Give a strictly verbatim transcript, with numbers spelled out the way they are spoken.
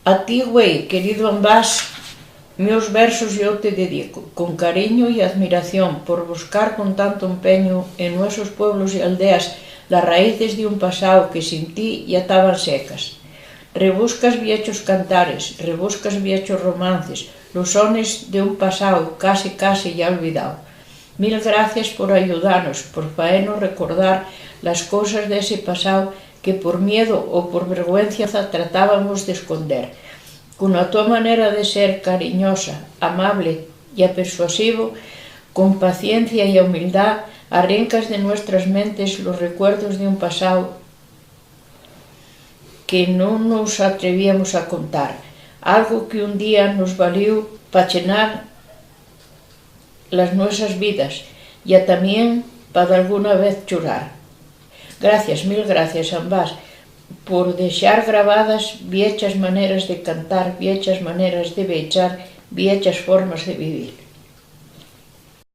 A ti, güei, queridu Ambás, mios versos yo te dedico, con cariño y admiración, por buscar con tanto empeñu en nuesos pueblos y aldeas las raíces d'un pasao que sin ti ya taban secas. Rebuscas viechos cantares, rebuscas viechos romances, los sones d'un pasao casi, casi ya olvidao. Mil gracias por ayudanos, por faenos recordar las cosas d'ese pasao que por miedo o por vergüenza tratábamos d'esconder. Con la to manera de ser cariñosa, amable ya persuasivo, con paciencia ya humildá, arrincas de nuestras mentes los recuerdos d'un pasao que nun nos atrevíamos a contar, algo que un día nos valió pa chenar las nuesas vidas ya tamién pa dalguna vez churar. Gracias, mil gracias, Ambás, por dexar grabadas viechas maneras de cantar, viechas maneras de vechar, viechas formas de vivir.